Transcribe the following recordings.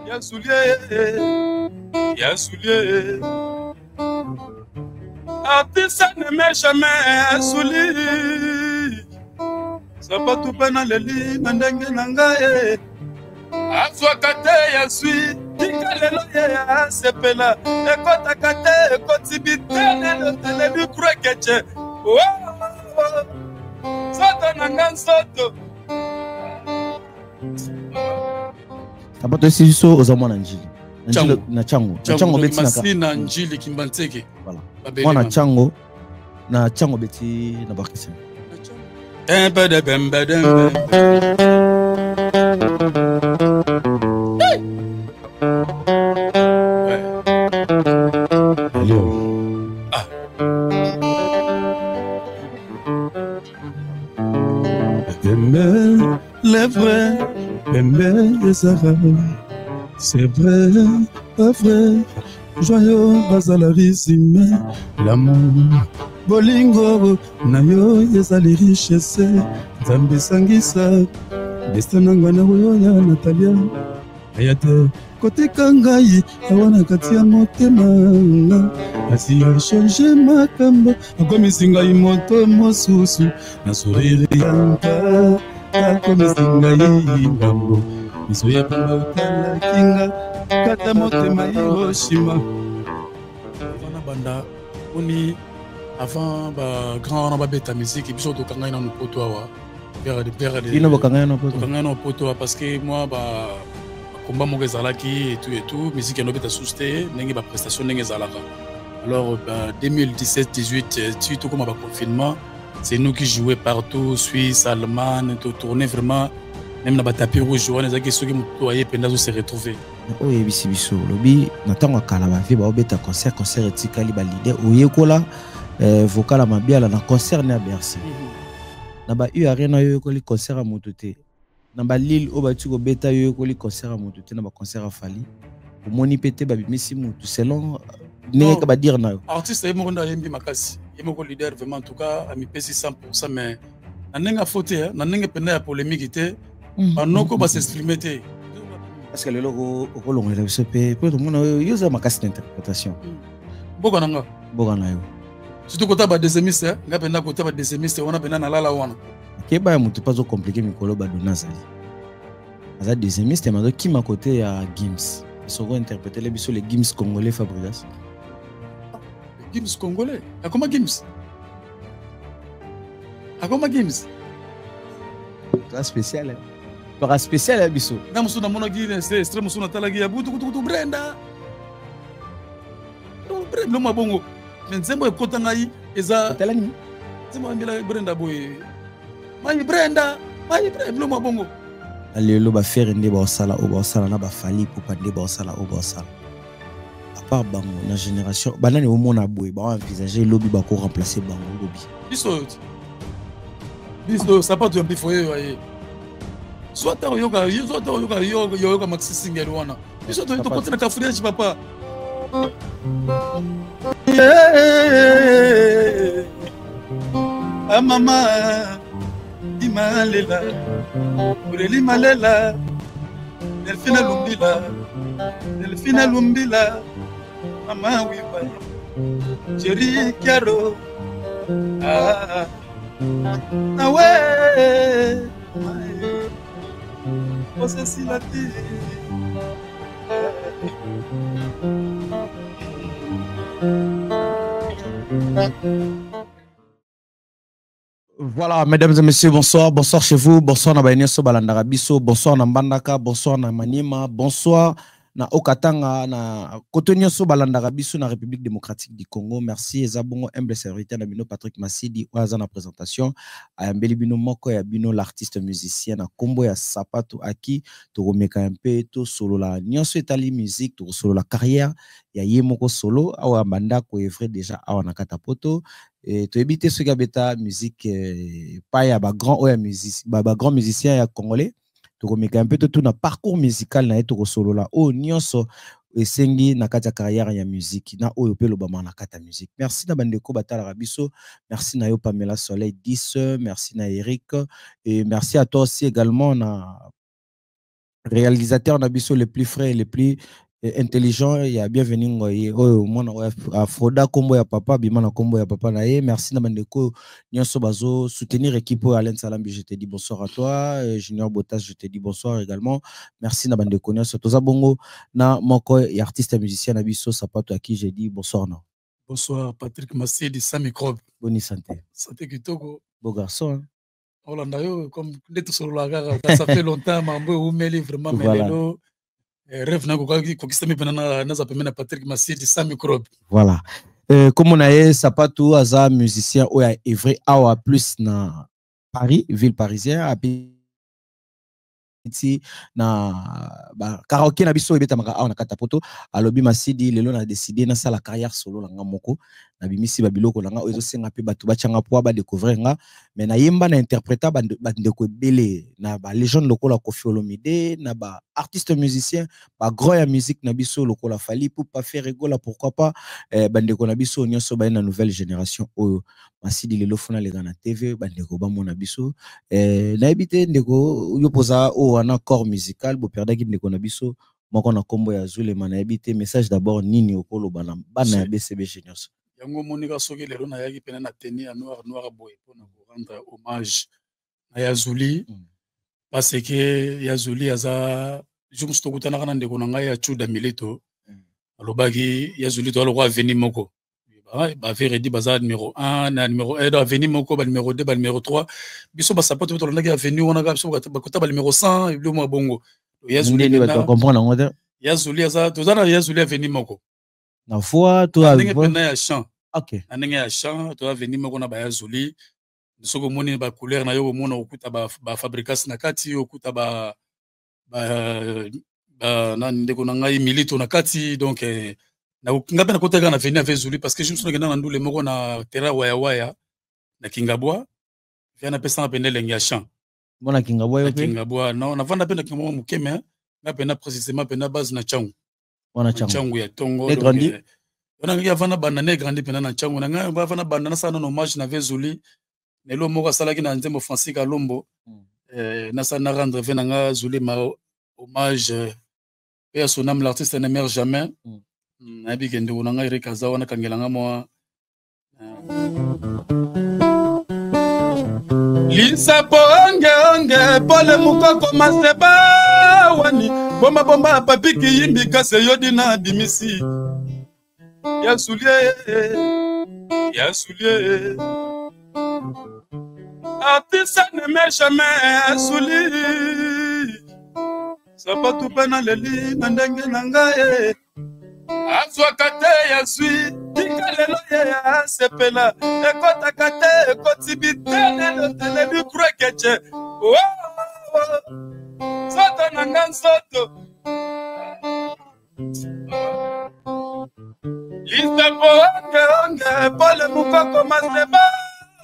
Ya sulie, ya sulie. Artiste ne met jamais suli. Sapatu mpe naleli na ndenge na ngai. Azwaka te ya swi tika lelo ye asepela ekotaka te ekoti bitelelo teleli krekece nzoto na nga nzoto. Sapato esi biso oza mwana Njili. Na Tshangu, na Tshangu obeti na na Njili Kimbanseke. Voilà, mwana Tshangu na Tshangu obeti na bakisi. Pembe, les vrais, pembe ezala. C'est vrai, pas vrai, joyeux bazala résumé l'amour. Bolingo na yo ezali richesse, Nzambe esangisa destin na ngai na oyo ya Natalia. Aya te kotika ngai awa na kati ya motema nga, kasi achange makambo, akomisi ngai moto mosusu na sourire ya nka, akomisi ngai ngambo miso ya pamba otalaki nga kata motema Hiroshima. Wana banda oni avant ba grand wana babeta musique, biso tokangai nanu poto awa. Bino bokangai nanu poto? Tokangai nanu poto awa parce que moi ba combat moko ezalaki et tout et tout, musique yango susu te ndenge ba prestation ndenge ezalaka. Alors ba 2017 18 ti tokoma ba confinement, c'est nous qui jouait partout, Suisse, Allemagne, to tourner vraiment même na ba tapis rouge wana ezalaki soki moto aye mpenza azo se retrouver. Oyo oyebisi biso, olobi na ntango ya kala bavie baobeta concert, concert etikali baleader oyekola vocal ya Mabiala na concert ne ya Bercy. Na ba U Arena oyo oyekoli concert ya moto te, na balile oyo bati kobeta yo oyekoli concert ya moto te, na baconcert ya Fally omoni mpe te babimisi motu selon ndenge ka badire na yo. Artiste ye moko nde ayembi makasi, ye moko leader vraiment, en tout cas amipesi 100%, mais na ndenge afo te, na ndenge mpenza ya polémique te, banoko basexprime te. Parce que lelo okolongolela biso mpe mpo tomona oyo yo oza makasi na interprétation. Mboka na nga. Mboka na yo. Surtout kota badeuxiémiste, nga mpenza kota badeuxiémiste wana mpenza nalala wana. Keba ya motu mpe azocomplike mikolo badona azali aza deuxiémiste mais azokima kote ya Gims. Soko interprétele biso le Gims congolais, Fabregas. Gims congolais akoma Gims, akoma Gims. Toa spécial, toaka spécial ya biso. Nga mosusu namonaki extrait mosusu natalaki ya butukutukutu Brenda biloko mabongo, mais nzembo ekota ngai eza otala nini? Nzembo ayembela Brenda boye, mai Brenda, mai Brenda, biloko mabongo. Lelo baFerre nde baosala oyo baosala na baFally Ipupa nde baosala oyo baosala. À part bango na génération banani omona boye baoenvisage lobi bakoremplace bango lobi? Biso biso sapato ya mpifo oyo aye soit oyoka, soit oyoka, yoyoka maxi single wana, biso tokoti na cafouillage papa. Ah mama imalela Aurélie Malela Delphine Lumbila, Delphine Lumbila, mama wiba Jerry Kiaro, ah nawe osesila te. Voilà, mesdames et messieurs, bonsoir, bonsoir chez vous, bonsoir na bayenso balandaka biso, bonsoir na Mbandaka, bonsoir na Maniema, bonsoir na Okatanga, na koto nyonso balandaka biso na République démocratique du Congo. Merci eza bongo humble serviteur na bino Patrick Masidi oyo aza na présentation, ayambeli bino moko ya bino l'artiste musicien na kombo ya Sapato Aki. Tokomeka mpe tosolola nyonso etali musique, tokosolola carrière ya ye moko solo awa banda koœuvrer déjà awa na kata poto. Et toyebi te soki abeta musique epai ya bagrand oyo ya bagrand musicien ya congolais. Tokomeka mpe totuna parcours musical na ye, tokosolola oyo nyonso esengi na kati ya carrière ya musique na oyo mpe elobama na kati ya musique. Merci na bandeko batalaka biso, merci na yo Pamela Soleil 10, merci na Eric et merci à toi aussi également na Réalisateur na biso le plus frais, le plus intelligent ya Bienvenu Ngoye oyo mwana oyo afroda kombo ya papa, bima na kombo ya papa na ye. Merci na bandeko nyonso bazo soutenir équipe oyo. Alain Salambi, je te dis bonsoir à toi. Junior Botas, je te dis bonsoir également. Merci na bandeko nyonso. Toza bongo na moko ya artiste musicien na biso, Sapato, à qui j'ai dit bonsoir. Non. Bonsoir Patrick Massidi, sans microbe. Bonne santé. Santé kitoko. Beau garçon, hein? Olanda yo comme nde tosololaka kaka, ça fait longtemps, mambo eumeli vraiment, mais lelo rêve na kokisami mpena, naza pembeni na Patrick Masidi sans microbe. Voilà. Comme on a Sapatu aza musicien oyo a œuvré awa plus na Paris, ville parisienne, api ti na ba karaoké na biso ebetamaka awa na kata poto. Alobi Masidi, lelo na décidé nasala carrière solo na nga moko, nabimisi babiloko na nga oyo ezosenga mpe bato batianga po badécouvrir nga. Mais nayemba na interpréta bandeko ebele na balégende lokola Koffi Olomide, na baartiste musicien bagrand ya musique na biso lokola Fally Ipupa, Ferre Gola, pourquoi pas bandeko na biso nyonso baye na nouvelle génération oyo. Masidi, lelo funa leka na TV, bandeko bamona biso. Nayebi te ndeko yo poza oyo wana corps musical boperdaki ndeko na biso moko na nkombo ya Zulema. Nayebi te message d'abord nini okoloba na bana ya BCBG nyonso. Yango omonika soki lelo nayaki mpena na tenue ya noir noir boye mpona korendre hommage na Yazuli, parce que Yazuli aza jour mosusu tokutanaka na ndeko na ngai ya Chuda Milito, alobaki Yazuli toza lokwa avenue moko, baveredi baza numéro 1 na numéro 1, avenue moko ba numéro 2, ba numéro 3. Biso basapato mpe tolandaki avenue wana kaka, biso bakota ba numéro 100 ebilo mwa bongo. Ndeni bato bacomprendre yango te. Yazuli aza, toza na Yazuli avenue moko. Na voix to na ndenge mpena ya chant. Ok. Na ndenge ya chant, toza avenue moko na bayazuli. Soki omoni bacouleur na yo, omona okuta bafabrikas na kati, okuta ba na ndeko na ngai Milito na kati. Donc nga mpe nakotaka na avenue ave Zuli, parce que je me nakenda na ndule moko na terrain wayawaya na Kingabwa, via napesanga pene elenge ya champ. Mona Kingabwa yo na mpe? Kingabwa, non, navanda mpe na Kingabwa moke, mais nga mpena précisément mpena base na Ntango. Wana Ntango Ntango ya ntongo. Ne grandi? Wana ngai avanda banda ne grandi mpena na Ntango na ngai avanda banda nasala nano hommage na ve Zuli na elo moko asalaki na nzembo Francis Kalombo. Nasala na rendre ve na nga Zuli ma hommage, pe ya son âme, l'artiste ne meurt jamais. Nayebi ke ndeko na ngai Erik aza wana, kangelanga mwa lisapo onge onge pole mukoko maseba wani bomba bomba papi kiyimbi kase yodi na bimisi ya sulie ya sulie artiste ne meurt jamais. Suli sapatu mpe naleli na ndenge na ngai azwaka te ya zwi tika lelo ye asepela ekɔtaka te ekoti bitelelo teleli krokece nzoto na nga nzoto lisapo onge onge pole mokoko maseba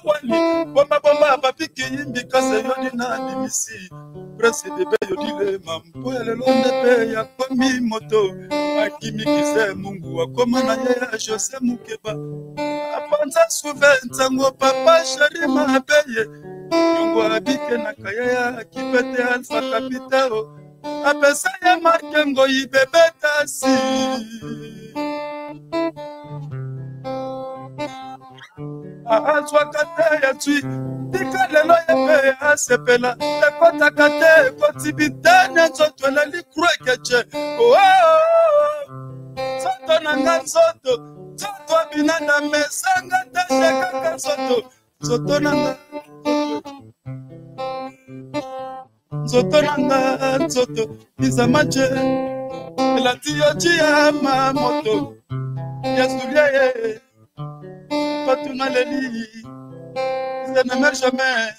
wani bomba bomba papi kiyimbi kase yodi na bimisi prese bebe yodilema mpo ya lelo nde mpe yakomi moto akimikise mungu akoma na ye ya Jose Mukeba apanza suve ntango papa Sharima abeye yongo abike na kaya ya akipete alfa kapitao apesa ye marke ngoi bebe tasi azwaka te ya twi tika lelo ye mpe asepela ekɔtaka te ekoti bitene nzoto elali krokece nzoto na nga nzoto nzoto abina na mesanga te kaka nzoto nzoto na nga nzoto na nga nzoto izamaje elati yo ciama moto ya sulie ye bato naleli ça ne meurt jamais.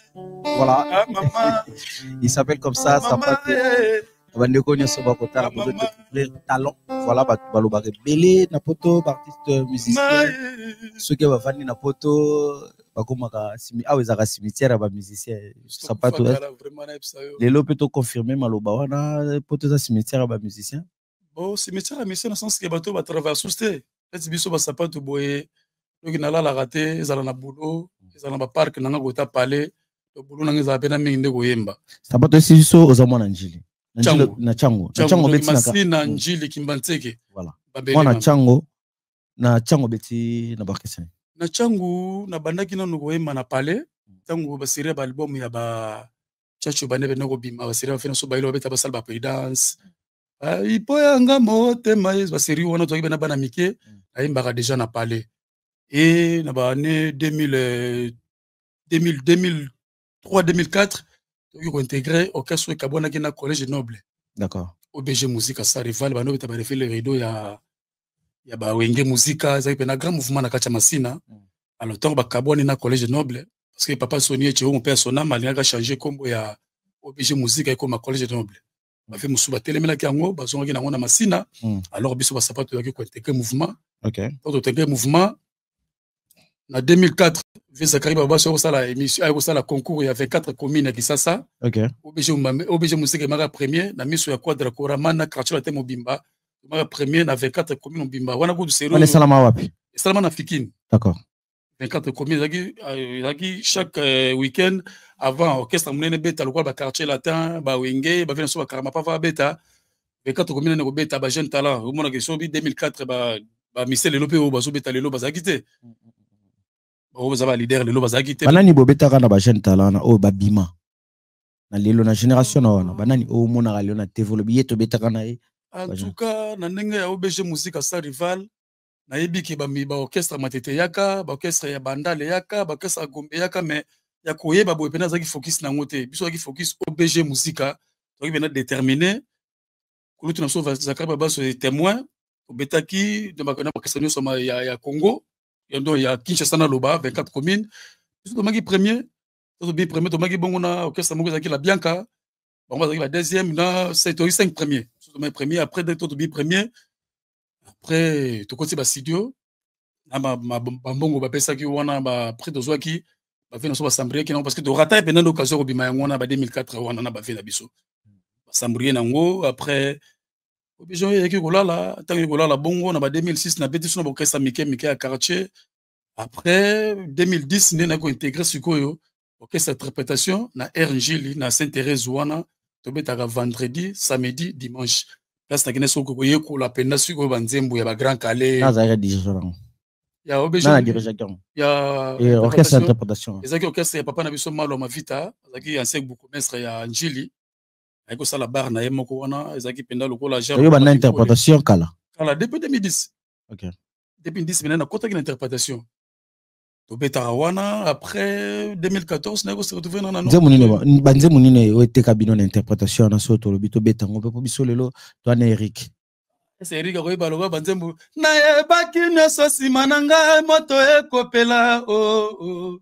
Voilà. Ah, maman. Il s'appelle comme ça. Maman, Sapate. eh. Bandeko nyonso bakotala Ah, maman. découvrir talent. Voilà, bato balobaka ebele na poto, baartiste musicien Mai. soki bavandi na poto bakomaka awa ezalaka cimetière ya bamusicien. Sapato, Tokufaka vraiment nayebisa yo. Lelo mpe toconfirme maloba wana, poto eza cimetière ya bamusicien. Bon, cimetière ya musicien na sens ke bato batravaille susu te neti biso basapato boye. Soki nalalaka te, ezala na boulot, ezala na baparke nanga kota pale to boulot nanga ezala mpena mingi nde koyemba. Sapato, esi biso oza mwana Njili. Na Tshangu. Na Tshangu obeti na Njili Kimbanseke. Voilà. Mwana Tshangu, na Tshangu obeti na baorchestre. Na Tshangu nabandaki nanu koyemba na palais ntango basérie ya baalbum ya ba Tchatcho bande bende kobima, basérie bafena so bayilo babeta, basala baprésidence ipo yanga motema ye, basérie wana tozalaki bana bana mike, nayembaka déjà na palais. E na baannée 2000, 2000, 2003, 2004, tokoki kointégrer orchestre oyo ekabwanaki na Collège Noble. OBG Musica Sans Rival, bando beta barefe le rideau ya bawenge Musica, ezalaki mpe na grand mouvement na kati ya Masina. Alors ntango bakabwani na Collège Noble, parce que papa Soni Echeo, mon père Sonam, alingaka changer kombo ya OBG Musica ekoma Collège Noble, bafe mosusu batelemelaki yango, bazongaki nango na Masina. Alors biso basapato toyaki kointégrer mouvement. Ntango tointégrer mouvement na 2004, vieux Zakari Babaso akosala émission, akosala concours ya 24 communes ya Kisasa. OBG Musica emaka premier na miso ya Quadra Korama na quartier latin mobimba, emaka premier na 24 communes mobimba wana kutu sero. Wana esalama wapi? Esalama na Fikine. 24 communes, ezalaki chaque week-end avant orchestre monene beta lokola baquartier latin, bawenge, bavie na so, bakarama pava abeta 24 communes nene kobeta bajeune talent. Omonaka sobi 2004, bamise lelo mpe oyo bazobeta lelo bazalaki te, oyo baza baleader lelo bazalaki te. Banani bobetaka na bajeune talent na oyo babima na lelo na génération na wana? Banani oyo omonaka lelo na TV, olobi ye tobetaka na ye? En tout cas, na ndenge ya OBG Musica Sans Rival, nayebi ke baorchestre Matete eyaka, baorchestre ya Bandale eyaka, baorchestre ya Gombe eyaka, mais ya koyeba boye mpena azalaki focus nango te. Biso azalaki focus OBG Musica, tozalaki mpena déterminé. Kulutu na biso Zakari Babaso témoin, obetaki na baorchestre nyonso ya Congo, ya ya Kinshasa, naloba 24 communes. Biso tomaki premier, tobi premier, tomaki bongo na orchestre moko ezalaki la Bianca, bango bazalaki ba deuxième na toki 5 premier. Biso tomaki premier. Après tobi premier, après tokoti bastudio na bambongo bapesaki wana, baprix tozwaki, bave na biso basambrieki nango, parce que torata mpenza na occasion kobima yango wana ba 2004 wana na bave na biso basambrie nango. Après obligé eyaki kolala, ntango eyaki kolala bongo na ba 2006, nabeti so na baorchestre mike mike ya quartier. Après 2010 nde nayaki kointégrer sikoyo orchestre interprétation na Air Njili na Saint Thérèse wana, tobetaka vendredi, samedi, dimanche. Place nakende soki koyekola mpenza sikoyo banzembo ya bagrand Kallé. Ya OBG ya orchestre interprétation. Ezalaki orchestre ya papa na biso Malo Mavita, azalaki ancien bourgmestre ya Njili, ayaki kosala bar na ye moko wana, ezalaki mpenza lokola. Yo banda interprétation kala? Kala, depuis 2010. Depuis 10 mena nakotaki na interprétation, tobetaka wana. Après 2014 nayaki kose retrouver na Nzembo nini, banzembo nini oyo eteka bino na interprétation wana? So tolobi tobeta yango mpe mpo biso lelo toana Erik. Ese Erik akoyeba lokola banzembo nayebaki nyonso nsima na ngai, moto ekopela o oh, oh.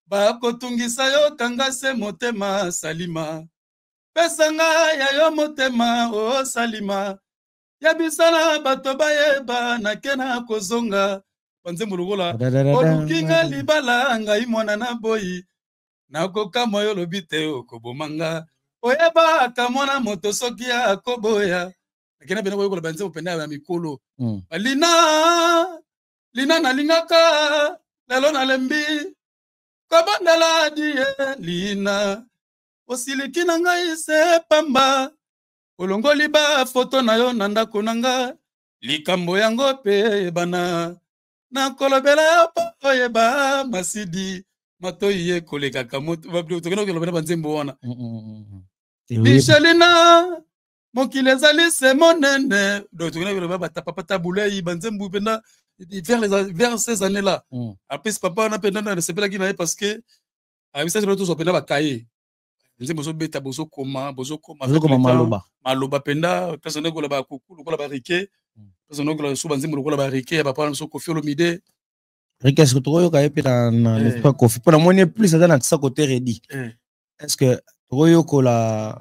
Bakotungisa yo, kanga se motema, salima, pesa ngai ya yo motema o oh, salima, yebisa na bato bayeba nake na kozonga. Banzembo lokola oluki nga libala, ngai mwana na boyi, nakokamwa yo olobi te okoboma nga, oyebaka mwana moto soki akoboya. Nakenda pena koyekola banzembo pena ya mikolo. Balina lina nalingaka lelo nalembi kobondela die lina, osiliki na ngai se pamba, olongoli bafoto na yo na ndako na nga, likambo yango mpe eyebana, nakolobela yo mpo oyeba masidi matoi ye kolekaka moto. Tokende kolobela banzembo wana. Michelina, mokili ezali se monene, donc tokende koloba batapapa tabulei, banzembo mpenza vers ces années là. Apesi papa wana mpenza nasepelaki na ye, parce que ayebisaki tozwa mpenza bakaye nzembo, bozobeta, bozokoma, bozokoma. Bozokoma maloba. Maloba mpenza, place nde bakuku lokola barike, place nde so banzembo lokola barike ya bapapa na biso Koffi Olomide. Rike, est ce que tokoyoka ye mpe na l'esprit Koffi? Mpo namoni plus aza na tisa côté Redi. Est ce que tokoyokola,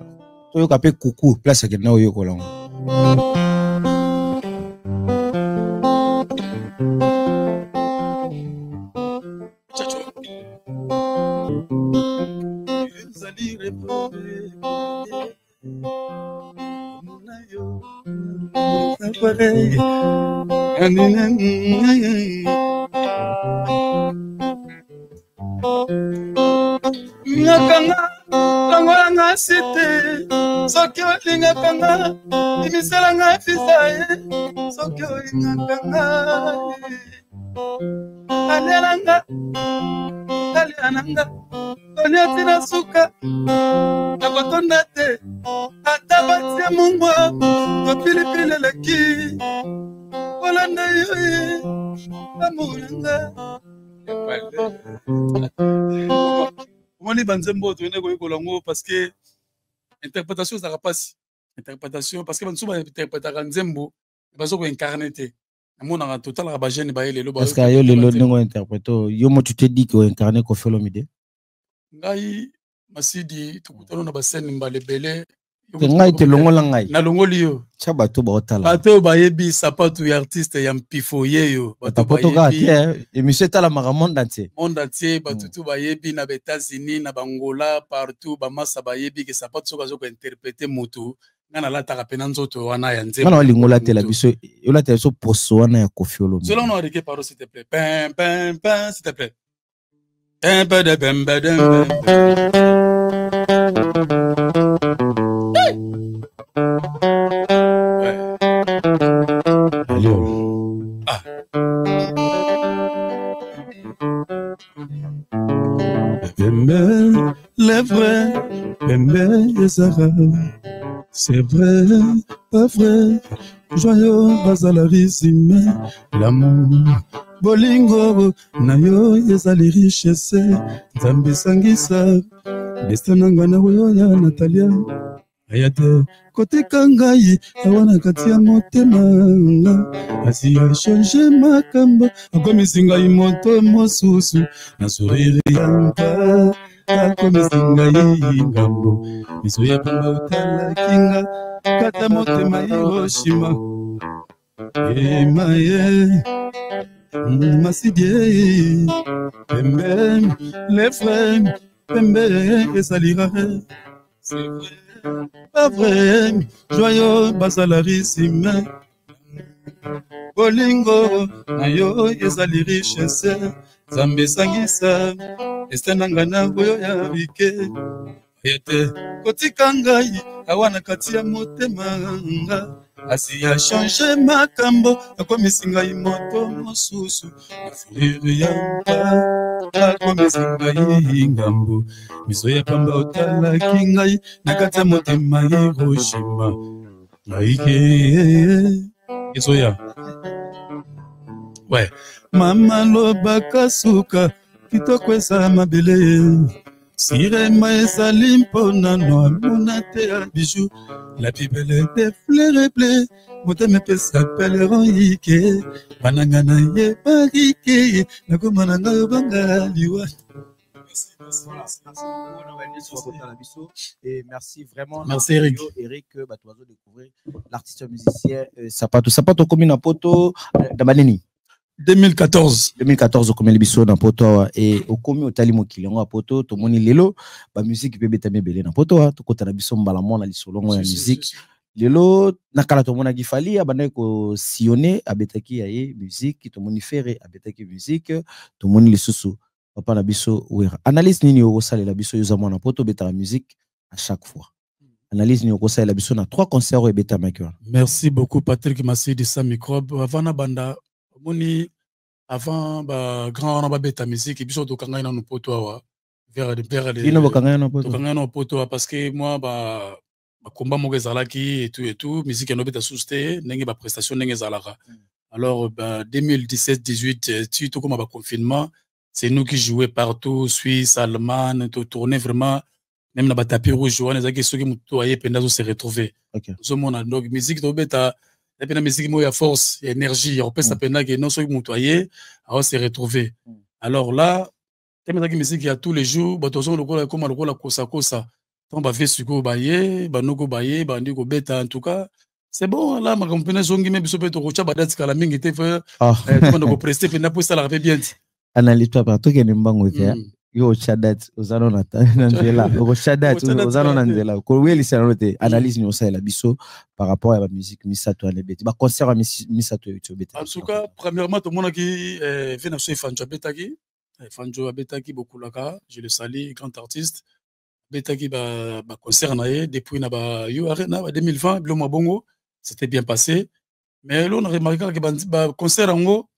toyoka mpe kuku place akenda koyokola ngo? Ezali nakanga longola nga site. Soki olingaka nga, bimisela nga visa ye. Soki olingaka nga, alia na nga, alia na nga, tolia ti na suka, nakotonda te, ata batie mungwa to pilipili eleki, kolanda yo ye, amour na nga. Omoni banzembo oyo tokende koyekola yango parce que interprétation ezalaka mpasi, interprétation, parce que bamosusu bainterprétaka nzembo bazo koincarne te. Namonaka totalaka bajeune baye lelo. Parce que yo lelo ndenge ointerpréte, yo mo tu te dis que oincarne Koffi Olomide? Ngai Masidi, tokutana na bascène mbala ebele. Te, ngai te, longola ngai. Nalongoli yo. Tia bato baotala. Bato oyo bayebi sapatu ya artiste ya mpifo yeyo. Bato poto kaka te, émission etalamaka monde entier. Monde entier, bato tu bayebi na baÉtats-Unis, na bangola, partout bamasa bayebi ke sapatu soki aza kointerpréter motu, ngai nalataka mpe na nzoto wana ya nzembo. Nga na olingo olatela biso, olatela biso poso wana ya Koffi Olomide. Selon nous, Riquet Paro, s'il te plaît. Pim, pim, pim, s'il te plaît. Pim, pim, pim, pim, pim, pim. Ouais. Allez. Ah. Pembe, les vrais, pembe ezara. C'est vrai, pas vrai, joyeux bazala résumé, l'amour, bolingo na yo ezali richesse, Nzambe esangisa, destin na ngai na oyo ya Natalia. Aya te kotika ngai awa na kati ya motema nga, asi achange makambo, akomisi ngai moto mosusu na sourire ya mpa, akomisi ngai ngambo, miso ya pamba otalaki nga, kata motema Hiroshima emaye Masidie. Pembe, les frères, pembe ezali rare. C'est vrai, pas vrai, joyeux bazala risime, bolingo na yo ezali richesse, Nzambe esangisa destin na ngai na oyo ya Rike. Aya te kotika ngai awa na kati ya motema nga, asi achange makambo, akomisi ngai moto mosusu na sourire ya mpa, akomisi ngai ngambo, miso ya pamba otalaki ngai na kati ya motema Hiroshima ngaike ezoya. Ouais. Mama lobaka suka kitoko eza mabele, sirema ezali mpona no amona te ya bijou, la plus belle des fleurs bleues, motema epesa peleron ike, bananga na ye barike, nakoma na ngai obanga liwa. Et merci vraiment. Merci Eric. Eric, bato bazo découvrir l'artiste musicien Sapato. Sapato okomi na poto na banini? 2014. 2014 okomeli biso na poto awa, e okomi otali mokili yango ya poto, tomoni lelo ba musique mpe ebetami ebele na poto awa. Tokota na biso mbala mwana lisolongo ya musique. Lelo na kala tomonaki Fally abandaki kosillonner, abetaki ya ye musique, tomoni Ferre abetaki musique, tomoni lisusu papa na biso Wera. Analyse nini okosalela biso, yo oza mwana poto, obetaka musique à chaque fois? Analyse nini okosalela biso na trois concerts oyo ebetamaki wana? Merci beaucoup Patrick Masidi sans microbe. Avant na banda, omoni avant ba grand wana babeta musique, biso tokangai nanu poto awa vers Bino bokangai na poto? Tokangai nanu poto awa parce que moi ba bakomba moko ezalaki et tout et tout, musique yango obeta susu te ndenge ba prestation ndenge ezalaka. Alors ba 2017 18 ti tokoma ba confinement, c'est nous qui jouait partout, Suisse, Allemagne, to tourner vraiment même na ba tapis rouge wana ezalaki soki moto aye mpenza azo se retrouver. Ozomona donc musique tobeta ya mpe na musique moko ya force, ya énergie ya kopesa mpenza ke non, soki moto aye azo se retrouver. Alors là teme ezalaki musique ya tous les jours, bato bazonga lokola ekoma lokola kosakosa ntango bavie sikoyo baye banoko baye bandi kobeta. En tout cas c'est bon là, makambo mpena ezongi, me biso mpe tokotya badate kala mingi te, fe tobanda koprester mpenza mpo esalaka mpe bien ti. Analyse papa, tokende mbango te. Yo otya date, oza no na nzela, okotya date, oza no na nzela kowelisa nano te. Analyse nini osalela biso par rapport ya bamusique misato wana ebeti, baconcert ya misato oyo obeta? En tout cas, premièrement tomonaki ve na so Efanjo abetaki, Efanjo abetaki Bokulaka, je le salue, grand artiste. Abetaki baconcert na ye depuis na ba U Arena ba 2020, bilo mwa bongo, c'était bien passé. Mais eloko na remarqué kaka, baconcert yango,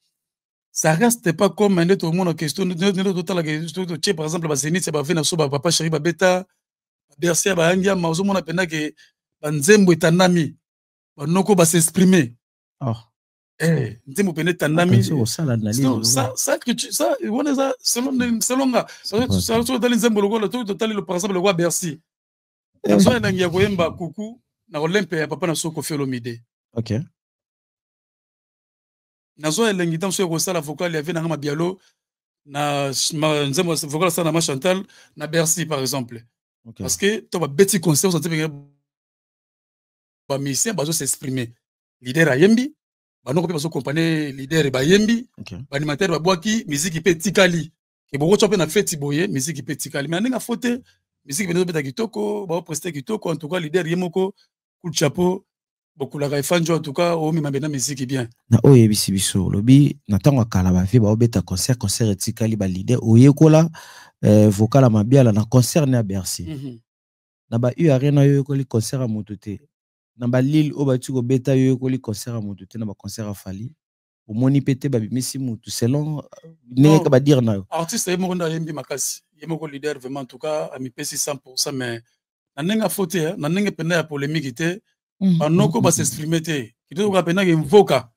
ça reste pas comme nde tomona question nde totalaka, totie par exemple bazénith ya bave na so, bapapa chéri babeta, babercy ya bayangiama, ozomona mpenza ke banzembo etandami, banoko bas'exprime. Oh. Eh, nzembo pene etandami, ça wana eza selon nga. Soki totali nzembo lokola, soki totali par exemple lokola Bercy, nazo elengi ya koyemba kuku na Olympe ya papa na so Koffi Olomide. Nazwa elengi ntango soki kosala vocal ya vie nanga Mabialo na nzembo vocal asala na ma Chantal na Bercy par exemple, parce que to babeti concert, osati penge bamusicien bazo s'exprimer, leader ayembi, banoko mpe bazokompane leader bayembi, baanimateur babwaki miziki mpe etikali ke bokotya mpe na feti boye, miziki mpe etikali. Mais ndenge afo te, miziki mpe ezobeta kitoko, baopreste kitoko. En tout cas, leader ye moko, coup de chapeau, bokulaka efanjo. En tout cas, omema mpenza miziki bien. Na oyo oyebisi biso, olobi na ntango ya kala bavie baobeta concert, concert etikali, baleader oyekola vocal ya Mabiala na concert ne ya Bercy. Na ba U Arena oyo oyekoli concert ya moto te, na balile oyo bati kobeta yo oyekoli concert ya moto te, na baconcert ya Fally omoni mpe te babimisi motu selon ndenge ka badire na yo. Artiste ye moko nde ayembi makasi, ye moko leader vraiment, en tout cas amipesi 100. Mais na ndenge afo te, na ndenge mpenza ya polémique te, banoko bas'exprime te kitoko mpenza mvoka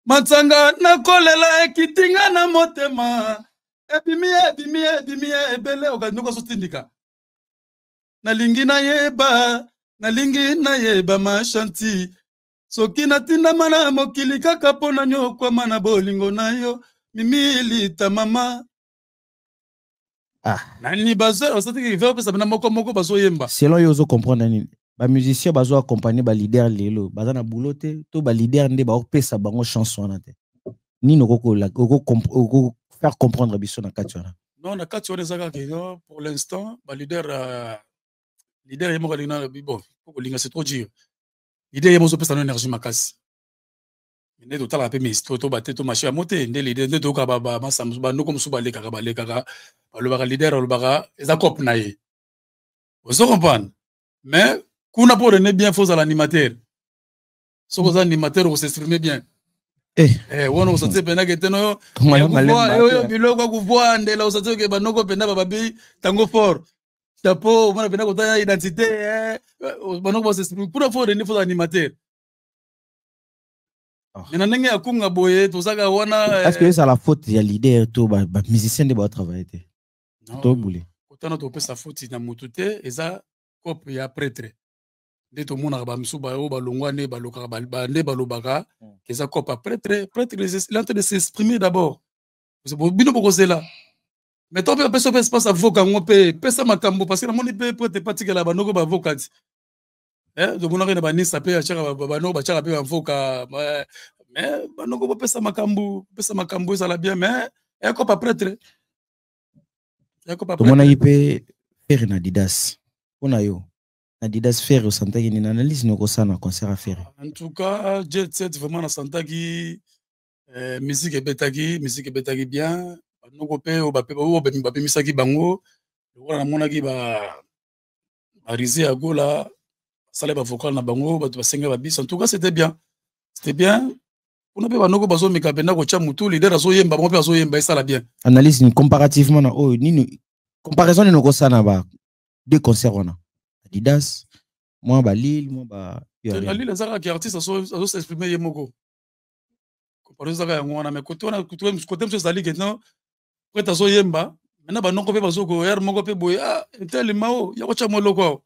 matsanga nakolela ekitinga na motema, ebimi, ebimi, ebimi ebele, okandoko azotindika. Nalingi nayeba, nalingi nayeba mashanti, soki natindama na mokili kaka mpo na nyokwama na bolingo na yo, mimilita mama. Ah. Nani bazo osatiki opesa bana moko moko bazoyemba. Selon yo, ozocomprendre nini? Bamusicien bazo accompagne baleader lelo baza na boulot te, to baleader nde baopesa bango chance wana te? Nini oko faire comprendre biso na kati wana? Non, na kati wana eza kaka, pour l'instant baleader, leader ye moko alingi na bon, kolinga c'est trop dire, leader ye moko ozopesa no énergie makasi nde totalaka mpe mis to bate to marché yango te nde leader nde toyoka bamasa bandoko mosusu balekaka balobaka, leader alobaka eza cope na ye, ozo comprendre. Mais kuna mpo rene bien, faut ozala animateur. Soki oza animateur, okos'exprimer bien. Eh. Wana osati mpendake te no oyo biloko akuvwa ndela, osati oke banoko mpenza bababi tango fort chapeau, omona mpenza kotala identité, banoko bas'exprime. Kuna faut rene, faut animateur. Mais na ndenge ya kunga boye tozaka wana. Est ce que ezala faute ya leader to bamusicien nde baotravaille te to bule? Kotana topesa faute na motu te, eza cope ya prêtre nde tomonaka bamisu oyo balongwa nde balokaka nde balobaka eza cope ya prêtre. Prêtre, il est en train de s'exprimer d'abord, bino bokozela. Mais to mpe bapesa mpe espace avoka yango mpe pesa makambo, parce que namoni mpe prêtre epatikela bandoko bavoka ti tomonaki na banisa mpe atiaka banoko, batiaka mpe bavoka. Mais banoko bopesa makambo, pesa makambo ezala bien, mais ekopa prêtre. Tomonaki mpe Ferre na Adidas. Mpo na yo, Adidas, Ferre, osantaki nini? Analyse nini okosala na concert ya Ferre? En tout cas, Jet Set vraiment nasantaki musique ebetaki, musique ebetaki bien. Banoko mpe oyo bapemisaki bango lokola namonaki barise ya Gola basala bavocal na bango, bato basenga babisi. En tout cas, c'était bien, c'était bien. Kuna mpe banoko bazomeka mpenza kotya motu, leader azoyemba, bango mpe bazoyemba, esala bien. Analyse nini comparativement na oyo nini, comparaison nini okosala na ba deux concert wana, Adidas mwa balile mwa ba? Na Lille eza kaka artiste azos'exprime ye moko, comparaison ezaka yango wana. Mais côté wana, côté mosusu ezali ke non, prêtre azoyemba, maintenant banoko mpe bazoko ere moko mpe boye, ah etelema o ya kotya mwa eloko awa,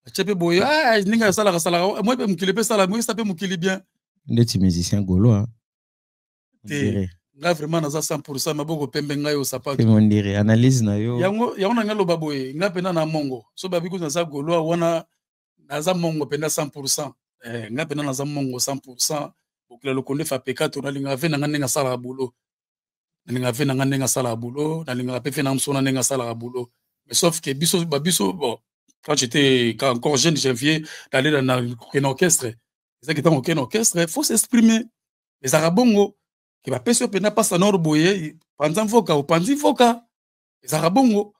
atie mpe boye, ah ndenge asalaka salaka moi mpe mokili mpe esala moi esa mpe mokili bien. Ndeti musicien gaulois. Te, ngai vraiment naza 100 maboko pembe, ngai oyo sapato. On dirait analyse na yo. Yango, yango na ngai loba boye, ngai mpenza na mongo so babi kutu naza gaulois wana, naza mongo mpenza 100. Ngai mpenza naza mongo 100. Bokila lokondo efa peka to nalingaka ve na ngai ndenge asalaka boulot, nalingaka ve na ngai ndenge asalaka boulot, nalingaka mpe ve na mosu wana ndenge asalaka boulot. Mais sauf que biso babiso, bon, quand j'étais encore jeune, j'enviais d'aller dans un orchestre. Ezaki ntango okende orchestre, faut s'exprimer, ezalaka bongo ke bapesi yo mpenza pasa nord boye, panza mvoka, opanzi mvoka, ezalaka bongo.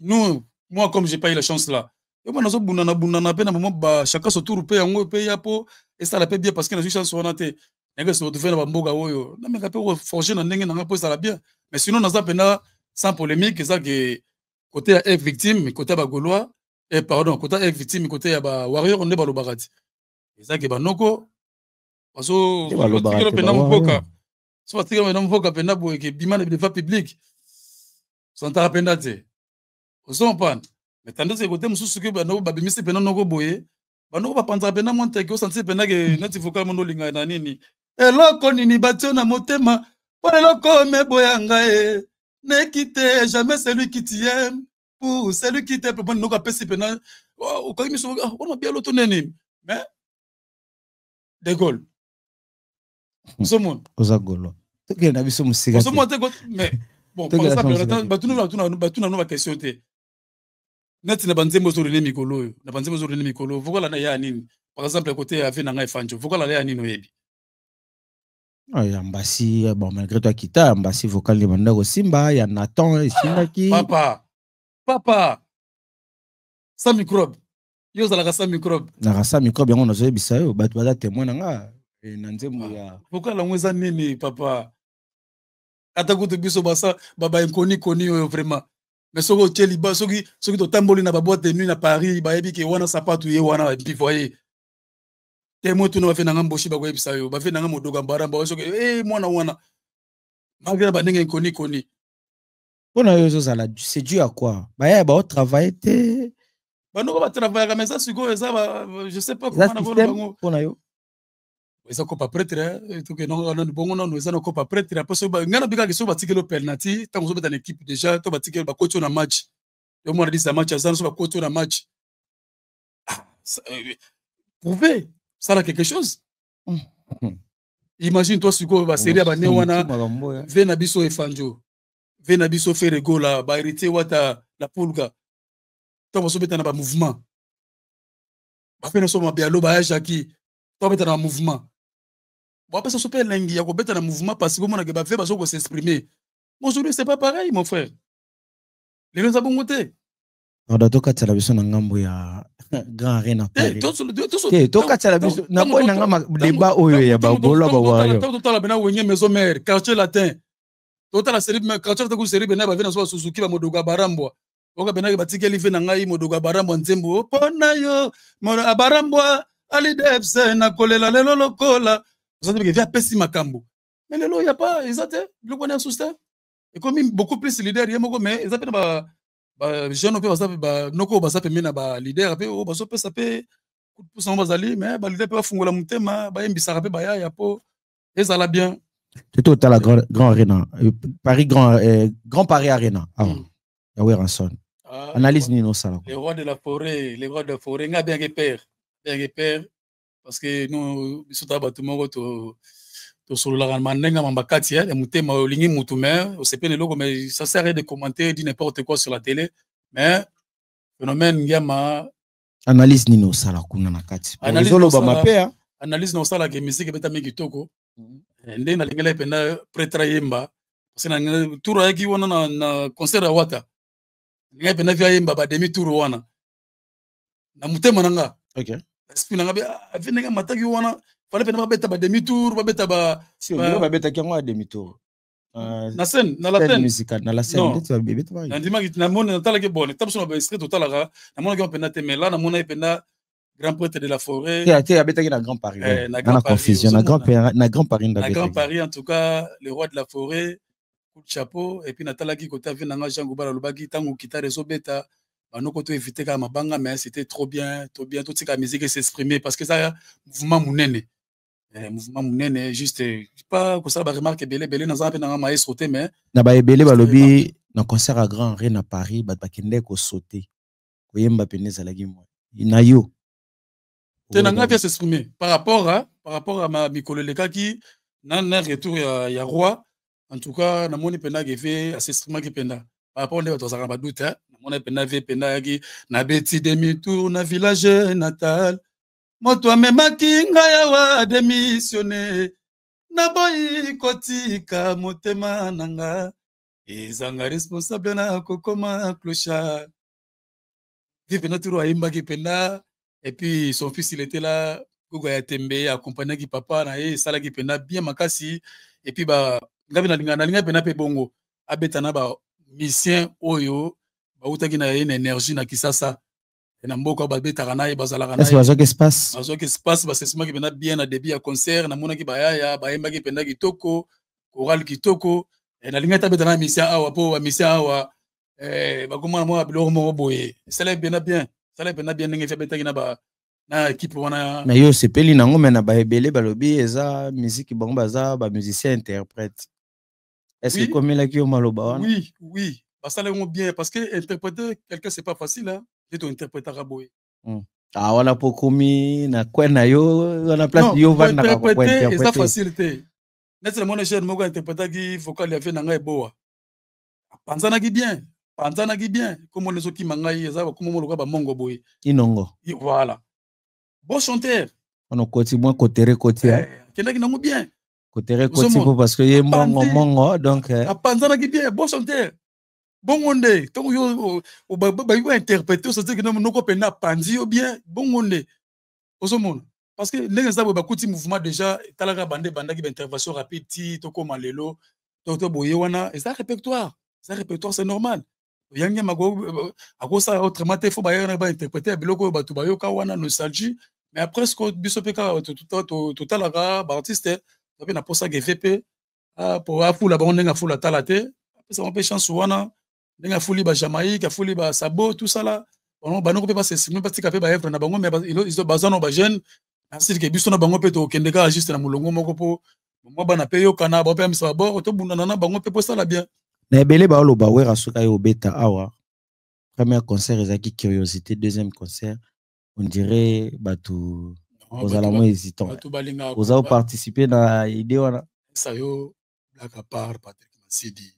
Nous, moi, comme j'ai pas eu la chance là, yo mwana nazobundana bundana mpe na moment ba chacun son tour mpe yango mpe ya mpo esala mpe bien, parce que nazwi chance wana te. Ndenge se retrouve na bamboka oyo, nameka mpe koforge na ndenge nanga mpo ezala bien. Mais sinon naza mpenza sans polémique. Eza ke côté ya F Victime, côté ya Bagaulois, eh, pardon, côté ya F Victime, côté ya Bawarrior, nde balobaka ti eza ke banoko bazotikela mpenza mboka. So batikela mpenza mboka mpenza boye ke bima na devant public, santaka mpenza te, ozomprendre. Mais tandis que côté mosusu ke banoko babimisi mpenza noko boye, banoko bapanzaka mpenza mwa nteke, osentir mpenza ke neti vocal mondo olinga na nini, eloko nini batio na motema mpo eloko meboya ngai. Ne quitte jamais celui qui t'aime pour celui qui t'aime. Mpo noko apesi mpenza, okangi miso, wana bialo to nini. Mais De Gaulle, ozomona. Oza golo, tokende na biso mosika. Ozomona te. Mais bon, par exemple, batuna no baquestion te neti na banzembo ozolene mikolo oyo, na banzembo ozolene mikolo, vocal na ya nini? Par exemple, côté ya ve na ngai Fanjo, vocal na ya nini oyebi? Ya Mbasi. Bon, malgré toi kita ya Mbasi, vocal ni banda kosimba ya Nathan esimbaki. Papa, papa, Sans Microbe, yo ozalaka Sans Microbe. Naka Sans Microbe, yango nazoyebisa yo, bato baza témoin na nga na nzembo ya Vocal yango eza nini, papa? Ata kutu biso basa bainkoni koni oyo vraiment. Mais soki otie liba, soki totamboli na baboîte de nuit na Paris, bayebi ke wana sapatu ye wana mpivoye témoin. Tuna bafe nanga Mboshi, bakoyebisa yo. Bafe nanga Modoka Mbaramba, soki e mwana wana, malgré na bandenge nkoni koni. Mpo na yo ezozala, c'est dû à quoi? Baya baotravaille te? Banoko batravaillaka, mais eza sikoyo eza, je sais pas. Eza système mpo na yo? Eza kopa prêtre, tokendanga nanu bongo nanu, eza na kopa prêtre. Apo soki ngai nabikaki, soki batikeli yo penalty ntango ozobeta na équipe déjà, to batikeli, bakoti yo na match, yo mwana disa match aza, so bakoti yo na match, prouver, sala quelque chose. Imagine toi sikoyo basérie ya bane wana, ve na biso Efanjo, ve na biso Ferre Gola, Bahéritier Wata, la Pulga, ntango bazobeta na bamouvement, bape na so mabialo, baya Jaki, to babeta na bamouvement, bapesa so mpe elengi ya kobeta na mouvement, parce que omonake bave bazo kos'exprimer. Aujourd'hui c'est pas pareil, mon frère, lelo eza bongo te. Pardon, tokatela biso na ngambo ya Grand Arena te, tokatela biso na boye na nga débat oyo ya Bagolo, Bawayo. Totala bena Wenge Maison Mère, Quartier Latin, totala série Quartier Latin, série bena bave na so Basuzuki, bamodoka Barambwa, oka benaki batikeli ve na ngai Modoka Barambwa, nzembo mpo na yo Abarambwa alidepse nakolela lelo lokola ozatebeke ve apesi makambo. Mais lelo ya pa eza te, biloko wana ya susu te, ekomi beaucoup plus leader ye moko. Mais eza mpe na bajeune mpe baza banoko oyo baza pembeni na baleader mpe oyo bazopesa mpe coup de pouce yango bazali. Mais baleader mpe bafungola motema, bayembisaka mpe bayaya mpo ezala bien. Toto otala Grand Arena Paris, Grand Paris Arena awa ya Werrason. Ah, analyse nini osala? Les rois de la forêt, les rois de la forêt. Nga bien père, bien père, parce que nous biso ta bato moko to tosololaka na ndenge ya bakati ya motema. Olingi mutu, mais osepeli eloko, mais ça sert à rien de commenter, dit n'importe quoi sur la télé. Mais phénomène Ngiama. Analyse nini osala kuna na kati? Ezolobama mpe. Analyse na osalaka, musique ebetami kitoko. Ndenge nalengelaki mpenza prêtre ayemba, parce que tour ayaki wana na concert ya Wata, ngai mpenza vi ayemba bademi tour wana na motema na nga. Esprit na nga vi ndenge amataki wana, fallait mpenza babeta bademi tour, babeta ba Babetaki yango ya demi tour. Na scène, na la scène. Musicale, na la scène. Nandimaki, namoni, natalaki. Bon, ta biso na baesprit totalaka, namonaki yango mpenza te. Mais là namonaki mpenza grand prêtre de la forêt. Te, abetaki na Grand Paris. Eh, na Grand confusion, na Grand Paris. Na Grand Paris, en tout cas, le roi de la forêt, coup de chapeau. Et puis natalaki côté ave nanga Jean Goubal, alobaki ntango guitare ezobeta, banoko to éviter kaka mabanga. Mais c'était trop bien, trop bien. Totika musique s'exprimer, parce que eza mouvement monene, mouvement monene. Juste pas kosala baremarque ebele ebele, naza mpe nanga maestro te, mais Na baebele balobi na concert ya Grand Arena Paris, bato bakende kosaute, koyemba pene ezalaki mwa na yo. Te, na ngai mpe s'exprimer par rapport à ma mikolo elekaki na retour ya roi. En tout cas namoni mpenza ke ve as'exprimaki mpenza par rapport nde bato bazalaka na badoute. Namoni mpenza ve mpenza ayaki, nabeti demi tour na village natal, moto amemaki ngai awa démissionne, naboyi kotika motema na nga. Ezanga responsable na kokoma clochard. Vieux mpenza turo ayembaki mpenza, et puis son fils, il était là, Gogo ya Tembe, accompagnaki papa na ye, esalaki mpenza bien makasi. Et puis ba ngabi nalinga nalinga mpenza mpe bongo abeta na ba musicien oyo bautaki na ye na énergie na Kisasa, na mboka babetaka na ye, bazalaka na ye. Bazwaki espace. Bazwaki espace, basesimaki mpenza bien na début ya concert. Namonaki bayaya bayembaki mpenza kitoko, chorale kitoko. Nalingi ata abeta na musicien awa, mpo bamusicien awa bakomona mwa biloko moko boye. Esalaki mpenza bien, esalaki mpenza bien ndenge fi abetaki na ba na équipe wana. Mais yo osepeli nango, mais na baebele balobi eza musique, bango baza bamusicien interprète. Est ce que ekomelaki yo maloba wana? Oui, basalaki yango bien, parce que interpréter quelqu'un, c'est pas facile, hein. Nde tointerprétaka boye. Ah, wana po komi na kwe na yo wana, place yo vandaka. Eza facile te. Neti namoni jeune moko interprétaki vocal ya vieux na ngai Eboa, apanzanaki bien, panzanaki bien. Komona ezokima ngai, eza bakomo moko lokola bamongo boye. Inongo. Voilà, bon chanteur. Wana okoti mwa kotere koti. Akendaki nango bien. Kotere koti po parce que ye mongo mongo, donc. Apanzanaki bien, bon chanteur. Bongo nde ntango yo bayi kointerpréter, osatiki noko mpenza apanzi yo bien. Bongo nde ozomona, parce que ndenge eza boye, bakuti mouvement déjà etalaka bande ebandaki baintervention rapide ti tokóma lelo. To boye wana eza répertoire, eza répertoire, c'est normal. Yangi akosala autrement te, faut bayaka bainterpréter ya biloko oyo bato bayoka wana, nostalgie. Mais après ce, biso mpe kaka totalaka baartiste mpe na posaka efe mpe po afula bango ndenge afula tala te, apesa bango mpe chance wana ndenge afuli bajamaïque, afuli basabo, tout ça là. Banoko mpe basesime, batika mpe baœuvre na bango, mais baza na bajeune nasili biso na bango mpe tokende kaka juste na molongo moko, mpo mwa bana mpe yokana bango mpe amisa babord, tobundana na bango mpe po esala bien. Na ebele baoloba Wera soki aye obeta awa, premier concert ezalaki curiosité, deuxième concert on dirait bato ozala mwa hésitant. Oza oparticipe na idée wana? Sa yo blague à part, Patrick Masidi,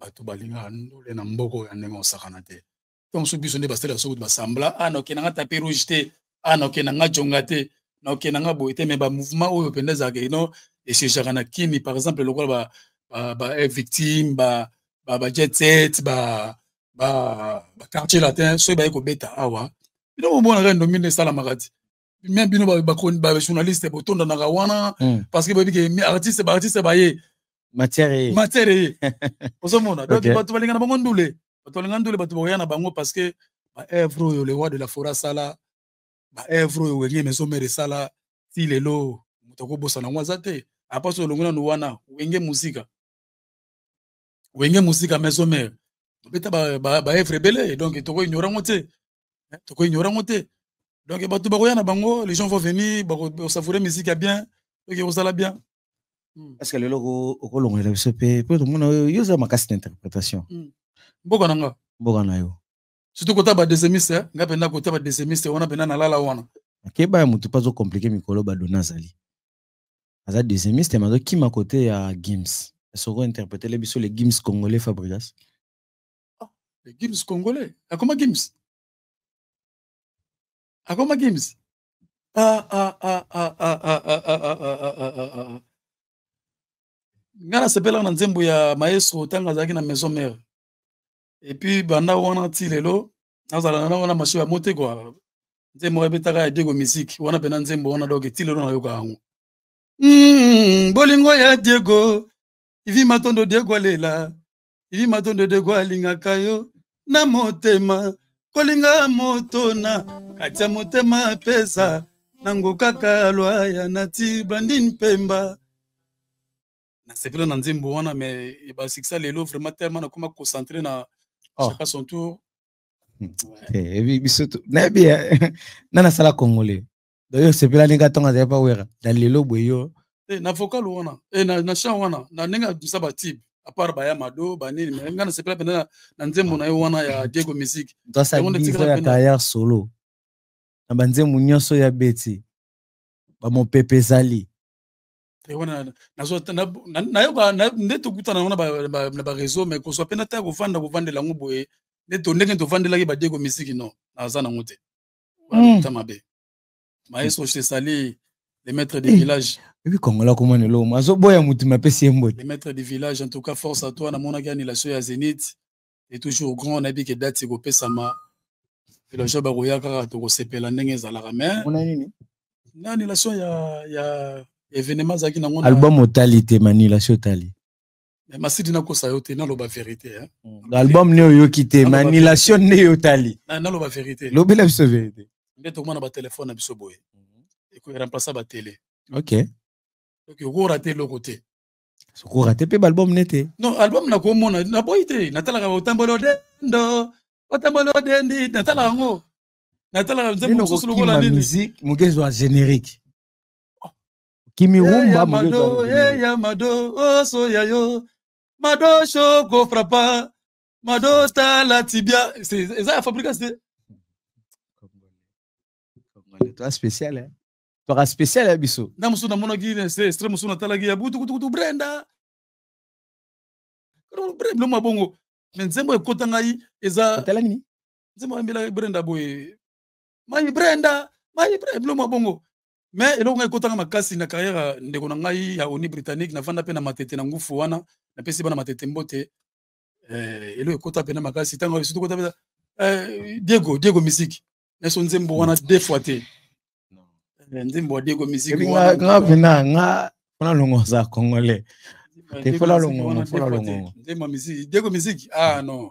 bato balingaka ndole na mboka ya ndenge osakana te. Ntango mosusu biso nde basala soki basambla a naokende nga tapis rouge te, a naokende nga jonga te, naokende nga boye te. Mais bamouvement oyo mpenza ezalaka ino echangeaka na kini, par exemple lokola ba victime, ba Jet Set, ba Quartier Latin, soki baye kobeta awa, bino bomonaka ndomi nde esalamaka ti même bino bajournaliste botondanaka wana, parce que boyebi ke artiste, baartiste baye. Matière ye. Matière ye, ozomona. Donc bato balinga na bango ndule, bato balinga ndule, bato bakoya na bango, parce que baœuvre oyo le roi de la forêt asala, baœuvre oyo Wenge Maison Mère esala, ti lelo moto akobosana yango aza te. Apa so olongo nanu wana Wenge Musika, Wenge Musika Maison Mère obeta baœuvre ebele, donc tokoignore yango te, tokoignore yango te. Donc bato bakoya na bango, les gens vont venir, bakosavourer musique ya bien, donc ekozala bien. Est ce que lelo okolongolela biso mpe, mpo tomona yo oza makasi na interprétation? Mboka na nga. Mboka na yo. Surtout kota badeuxiémiste, nga mpenza kota badeuxiémiste wana mpenza nalala wana. Akeba ya motu mpe azocompliquer mikolo, badona azali aza deuxiémiste, mais azokima kote ya Gims. Est-ce interprétele biso le Gims congolais, Fabrigas? Ah, le Gims congolais akoma Gims, akoma Gims. Ah, ah, ah, ah, ah, ah, ah, ah, ah, ah, ah, ah, ah. Nga nasepelaka na nzembo ya maestro ntango azalaki na Maison Mère, et puis banda wana ti lelo nazala na wana masho ya mote kua. Nzembo ebetaka ya Diego Musique wana mpena, nzembo wana, donc ti lelo nayoka yango. Bolingo ya Diego Ivi Matondo, Diego alela Ivi Matondo, Diego alingaka yo na motema, kolinga moto na kati ya motema apesa nango kaka lwa ya nati Blandine Pemba. Nasepela na nzembo wana, mais basikisa lelo vraiment tellement nakoma concentré na chacun son tour. Ebi biso nayebi na nasala congolais, donc yo osepela ndenge ntongo azali pa Wera na lelo boye yo. Na vocal wana, na chant wana, na ndenge abimisa batube, à part baya mado banini, mais nga nasepela mpenza na nzembo na ye wana ya Diego Musique. Tosala 10 ya carrière solo, na banzembo nyonso ya beti bamopepe ezali. Wana nayoka nde tokutana yango na baréseau, mais kozwa mpe na ta kovanda kovandela yango boye nde ndenge tovandelaki badiego Musique, non, naza nango te. Ta mabe, maestro, je te salue. Le maître du village. Ebi Congolais akoma na eloko azoboya motu me apesi ye mbote. Le maître du village, en tout cas, force à toi. Namonaki annulation ya Zénith est toujours grand. Nayebi ke date ekopesama, villageois bakoya kaka, tokosepela ndenge ezalaka. Mais Mona nini? Na annulation ya événement ezalaki nango. Album otali te, ma annulation otali. Mais Masidi, nakosa yo te, naloba vérité, hein. Album ne oyoki te, ma annulation nde yo otali. Naloba vérité. Lobela biso vérité. Nde tokomona batelefone na biso boye, ekoremplace batele. Donc okorater eloko te. Okorater mpe baalbum ne te. Non, album nakomona, naboyi te. Natalaka Otamboli Odendo, Otamboli Odendi, natalaka yango, natalaka nzembo mosusu lokola nini. Musique moke ezwa générique kimi rumba. Mado ya mado oso ya yo mado shoko frappa mado tala tibia, eza ya Fabrigas te. Toi spécial, hein? Toka spécial ya biso. Na mosusu namonaki extrait mosusu, natalaki ya butukutukutu Brenda biloko ya bongo, mais nzembo ekota ngai eza Otala nini? Nzembo ayembelaki Brenda boye, mai Brenda, mai Brenda, biloko ya bongo. Mais eloko ngai ekotanga makasi na carrière ya ndeko na ngai ya Oni Britannique, navanda mpe na Matete na ngufu wana, napesi bana Matete mbote. Eloko ekota mpena makasi ntango surtout kota mpenza Diego, Diego Musique naso nzembo wana deux fois te. Nzembo ya Diego Musique. Nga mpena nga mpona longo oza congolais te, fola longongo, fola longongo. Nzembo ya musique, Diego Musique, ah non,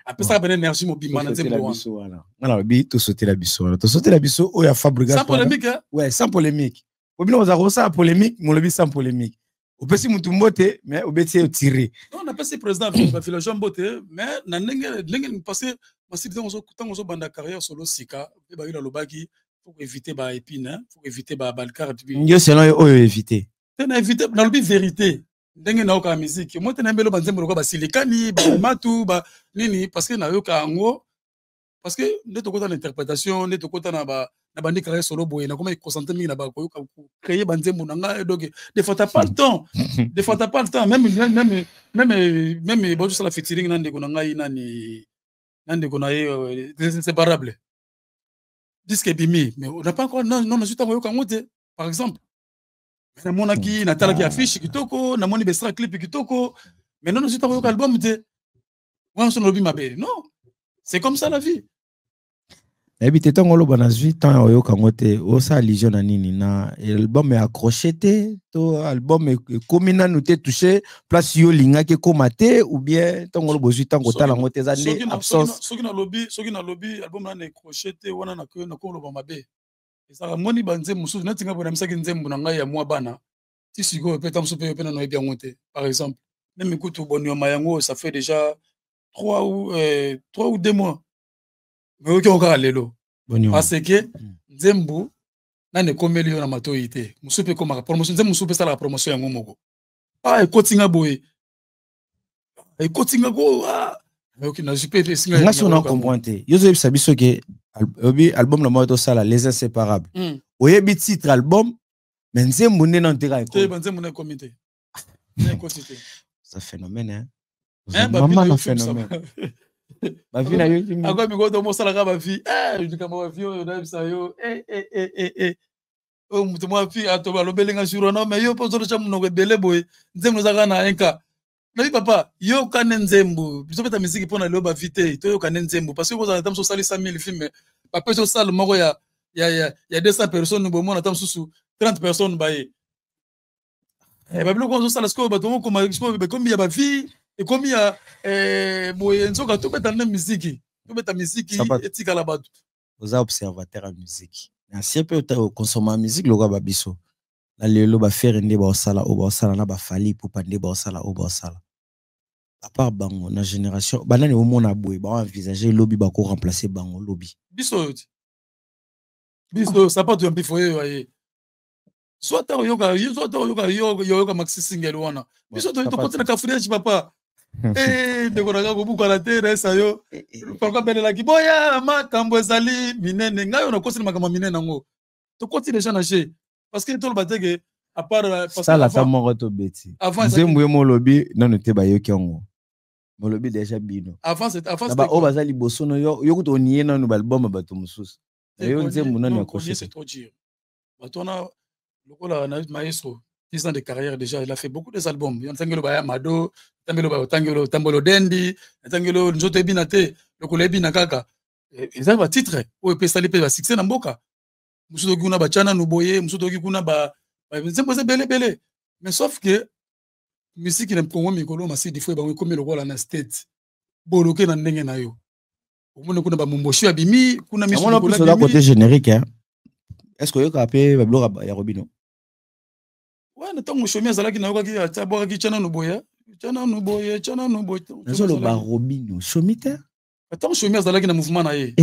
apesaka pene énergie mobimba na nzembo wana. Nga nalobi tosotela biso wana, tosotela biso oyo ya Fabrigas. Sans polémique, hein? Ouais, sans polémique. Obino oza kosala polémique, molobi sans polémique. Opesi mutu mbote, mais obeti ye otire. Non, napesi président bavillageois mbote, mais na ndenge ndenge, parce que Masili, ntango ozobanda carrière solo sika mpe bayilo alobaki faut éviter ba épine, faut éviter ba balcar. Yo selon yo oyo éviter? Te, na éviter, nalobi vérité ndenge nayokaka musique mo te. Nayembeli banzembo lokola basilikani, bamatu, ba nini, parce que nayoka yango, parce que nde tokota na interprétation, nde tokota na bandi carrière solo boye, nakoma concentré mingi na bakoyoka, créer banzembo na ngai. Donc des fois t'as pas le temps, des fois t'as pas le temps. Même bozosala featuring na ndeko na ngai nani, na ndeko na ye Inséparable, disque ebimi, mais on n'a pas encore, non non, nazwi ntango oyoka yango te. Par exemple, namonaki, natalaki affiche kitoko, namoni bestra clip kitoko, mais non, nazwi ntango oyoka album te. Wana so nalobi mabe? Non, c'est comme ça la vie. Nayebi te, ntango oloba nazwi temps ya oyoka yango te, osala allusion na nini? Na album ya accroché te, to album ekomi nanu te touché place yo olingaki ekóma te, ou bien ntango oloba ozwi ntango otala yango te, eza nde absence? Soki nalobi album nanu accroché te wana, nakoloba mabe. Ezalaka moni banzembo mosusu neti ngai boye, namisaki nzembo na ngai ya mwa bana ti sikoyo mpe ta mosusu mpe yo mpe nano oyebi yango te. Par exemple, même kutu bonioma yango, ça fait déjà 3 ou 2 mois, mais oyoki yango kaka lelo, parce que nzembo nani ekomeli yo na matoi te. Mosusu mpe ekomaka promotion, nzembo mosusu mpe esalaka promotion yango moko. Ah, ekoti nga boye, ekoti nga ko, ah nayoki, nazwi mpe esinga. Nga so na comprendre te. Yo ozoyebisa biso ke oyebi album na moko tosala Les Inséparables, oyebi titre album, mais nzembo nde nano te kaka. Te, banzembo na ekomi te, na ekoti te. Ça phénomène, hein? Mama na phénomène, bavi na yo. Akomi koto mosalaka bavi, likambo bavi oyo nayebisa yo. Oyo moto mwa fi ato alobelinga jour wana, mais yo mpo ozolotya monoko ebele boye, nzembo eza kaka na inka. Nabi papa, yoka nde nzembo. Biso beta misiki mpo na lelo bavi te, toyoka nde nzembo, parce que kozala ta mosusu osali 100 000 film, bapesi osala moko ya 200 personnes, bomona ta mosusu 30 personnes baye. Babiloko ozosala sikoyo, bato mokoma sikoyo ekomi ya bavi, ekomi ya boye. Nzoka tobeta nde misiki, tobeta misiki etikala bato. Oza observateur ya musique na sie mpe okonsoma musique lokola babiso. Na lelo baFerre nde baosala oyo baosala, na baFally Ipupa nde baosala oyo baosala. À part bango, na génération banani omona boye baoenvisage lobi bakoremplace bango lobi? Biso oyo ti, biso sapato ya mpifo oyo aye, soit oyoka, soit oyoka, yoyoka maxi single wana. Biso tokoti na cafouillage, papa. Ndeko na nga, kobukana te, nayesa yo parko abelelaki boya makambo ezali minene. Ngai oyo nakosi na makambo ya minene yango, tokoti déjà na g, parce que toloba te ke à part sala ata moko tobeti nzembo ye mo olobi nano te, bayoki yango, molobi déjà bino na baoyo baza liboso no. Yo kuta onie nanu baalbum ya bato mosusu, yo nzembo nani accroché? Bato wana. Lokola na maestro, 10 ans de carrière déjà, il a fait beaucoup des albums. Ntangelo baya Mado, ntangelo ba tangelo tambolo dendi, ntangelo nzoto ebina te, lokola ebina kaka. Eza ba titre oyo epesali mpe ba succès na mboka. Mosusu toki kuna batya nanu boye, mosusu toki kuna ba nzembo eza ebele ebele. Mais sauf que musique na Congo mikolo Masidi fo bango ekomi lokola na state. Boloke na ndenge na yo. Omoni kuna ba Momboshi abimi, kuna misu lokola côté générique hein. Est-ce que oyoka mpe babiloko ya Robino? Ouais, na ntango Shomi azalaki nayokaki abwakaki tya nanu boye, tya nanu boye, tya nanu boye. Nazoloba Robino, Shomi te. Ntango Shomi azalaki na mouvement na ye.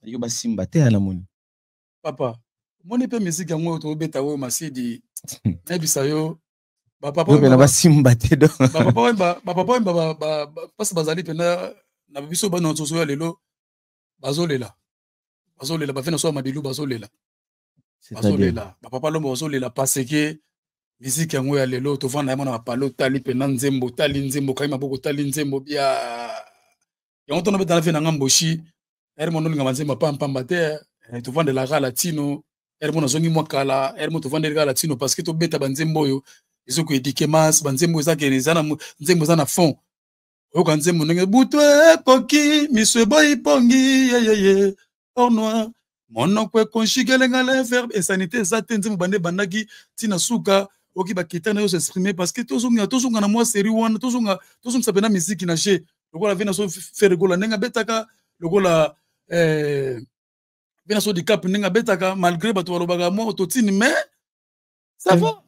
Yo basimba te ya namoni. Papa, omoni mpe musique yango oyo tobeta oyo Masidi, nayebisa yo bapapa oyo basimba te do. Bapapa oyo mpasi bazali mpena na biso bana nsoso ya lelo bazolela. Bazolela bafe na so ya madilu bazolela. Bazolela bapapa lomba bazolela parce que musique yango ya lelo tovanda yango na bapale otali mpena nzembo, otali nzembo, okangi maboko otali nzembo bia. Yango tona betana fe nanga mboshi, ere mono olinga banzembo pampamba te, tovandelaka latino, ere mono azongi mwa kala, ere mono tovandelaka latino parce que tobeta banzembo oyo ezokoedike masse, banzembo eza kene eza na nzembo eza na fond. Oyoka nzembo ndenge butu ekoki miso eboyi pongi yeyeye or noir monoko ekonjugelenga le verbe insanité eza te nzembo bande ebandaki ntina suka oki bakita na yo s'exprimer parce que tozonga tozonga na mwa série wana tozonga tozongisa mpena miziki na jeu lokola vena so Ferre Gola ndenge abetaka lokola vena so Dicap ndenge abetaka malgré bato balobaka mwa autotune mais ça va.